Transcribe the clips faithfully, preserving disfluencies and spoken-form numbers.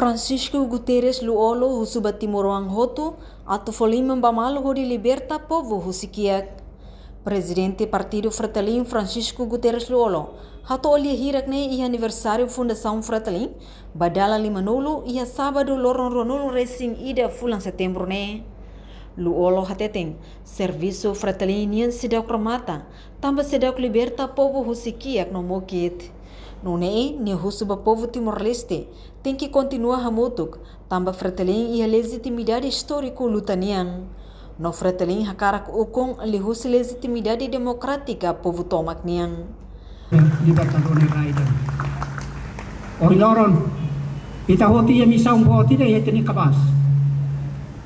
Francisco Guterres Lú-Olo husu ba timoroan hotu atu fó liman ba malu hodi liberta povu husi kiak. Prezidente Partidu Fretilin Francisco Guterres Lú-Olo hato'o lia hirak ne'e iha aniversáriu Fundasaun Fretilin ba dala limanulu iha sábadu loron ruanulu resin ida fulan setembru ne'e. Lú-Olo hateten, servisu Fretilin nian seidauk remata, tanba seidauk liberta povu husi kiak no mukit. Nune'e, nia husu ba povu Timor-Leste, tenke kontinua hamutuk, tanba Fretilin iha lejitimidade istóriku luta nian. No Fretilin hakarak ukun liuhusi lejitimidade demokrátika povu tomak nian. Libertadór nia rai ida. Ohin loron, ita hotu iha misaun boot ida iha ita-nia kabaas.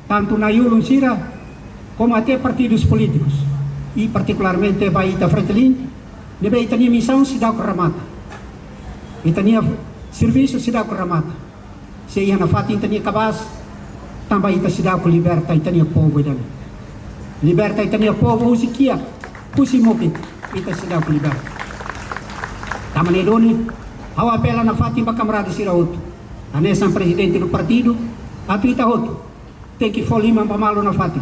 Tantu na'i-ulun sira, komu até partidus polítikus. I partikularmente ba ita Fretilin, ne'ebé ita-nia misaun seidauk remata. Ita-nia servisu seidauk remata. Sei iha nafatin ita-nia kabaas, tanba ita seidauk liberta ita-nia povu ida-ne'e. Liberta ita-nia povu husi kiak, husi mukit, ita seidauk liberta. Tanba ne'e duni, ha'u apela nafatin ba kamarada sira hotu. Hanesan prezidente do partidu, atu ita hotu tenke fó liman ba malu nafatin.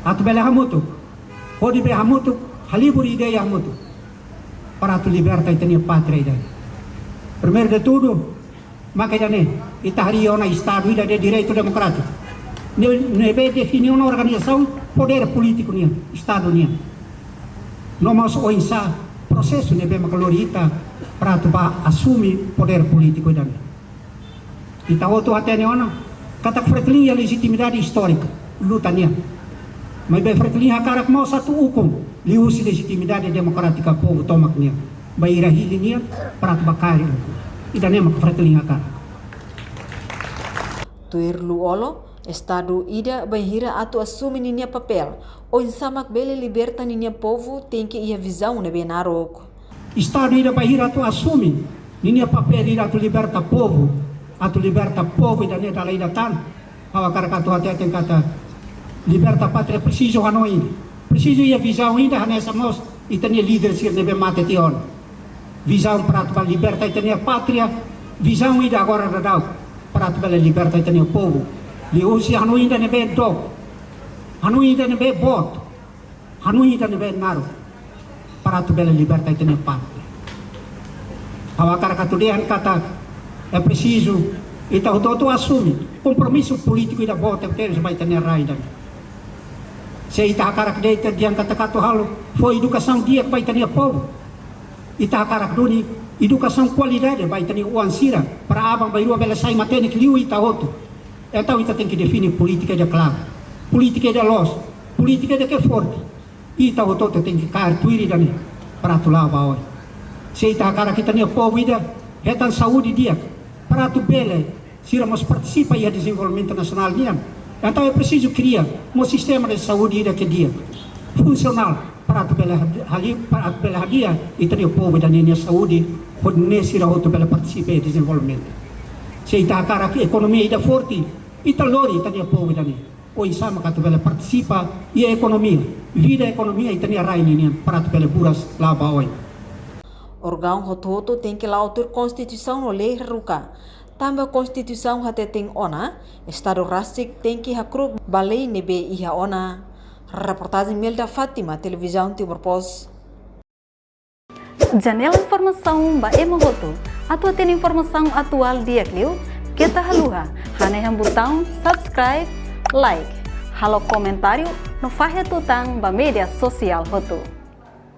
Atu bele hamutuk. Hodi bele hamutuk, halibur ideia hamutuk. Para atu liberta ita-nia pátria ida-ne'e. Primeiru de tudu, maka ida-ne'e, ita harii ona Estadu ida de direitu demokrátiku. Ne'e, ne'ebé define ona organizasaun podér polítiku nian, Estadu nian. No mós oinsá prosesu ne'ebé maka lori ita para atu bá asume podér polítiku ida-ne'e. Ita hotu hatene ona, katak Fretilin iha lejitimidade istórika, luta nian. Maibé Fretilin hakarak mós atu ukun, liuhusi lejitimidade demokrátika povu tomak nian. Bainhira hili nian, para atu bá kaer ukun. Ida-ne'e mak Fretilin hakarak. Tuir Lú-Olo, Estadu ida bainhira atu asume ninia papél, oinsá mak bele liberta ninia povu tenke iha vizaun ne'ebé naruk. Estadu ida bainhira atu asume ninia papél ida atu liberta povu, atu liberta povu ida-ne'e dala ida tan. Ha'u hakarak atu hateten katak liberta pátria presiza hanoin, presiza iha vizaun ida hanesan mós ita-nia líder sira ne'ebé mate tiha ona. Vizaun para atu bá liberta ita-nia pátria, vizaun ida agora daudaun para atu bele liberta ita-nia povu. Liuhusi hanoin ida ne'ebé dook, hanoin ida ne'ebé boot, hanoin ida ne'ebé naruk, para atu bele liberta ita-nia pátria. Ha'u hakarak atu dehan katak é presizu ita hotu-hotu asume kompromisu polítiku ida boot tebes ba ita-nia rai ida-ne'e. Se ita hakarak de'it dehan katak atu halo, fó edukasaun di'ak ba ita-nia povu. Ita hakarak duni edukasaun kualidade ba ita-nia oan sira, para aban-bainrua bele sai matenek liu ita hotu. Entaun ita tenke define polítika ida klaru, polítika ida loos, polítika ida ke forte. Ita hotu-hotu tenke kaer tuir ida-ne'e para atu la'o ba oin. Se ita hakarak ita-nia povu ida hetan saúde di'ak, para atu bele sira mós partisipa iha dezenvolvimentu nasionál nian, entaun é presizu kria mós sistema de saúde ida ke di'ak, funsionál, para atu bele hadi-, hali-, para atu bele hadi'a ita-nia povu ida-ne'e nia saúde, hodi nune'e sira hotu bele partisipa iha dezenvolvimentu. Se ita hakarak ekonomia ida forte, ita lori ita-nia povu ida-ne'e oinsá maka atu bele partisipa iha ekonomia, vida ekonomia ita-nia rai ninian para atu bele buras la'o ba oin. Órgaun hotu-hotu tenke la'o tuir Konstituisaun no lei haruka. Tanba Konstituisaun hateten ona, Estadu rasik tenke hakru'uk ba lei ne'ebé iha ona. Reportajen Melda Fátima, Televizaun Timor Post. Janela informasaun ba ema hotu. Atu hatene informasaun atuál di'ak liu, keta haluha hanehan butaun subscribe, like, halo komentáriu no fahe tutan ba média sosiál hotu.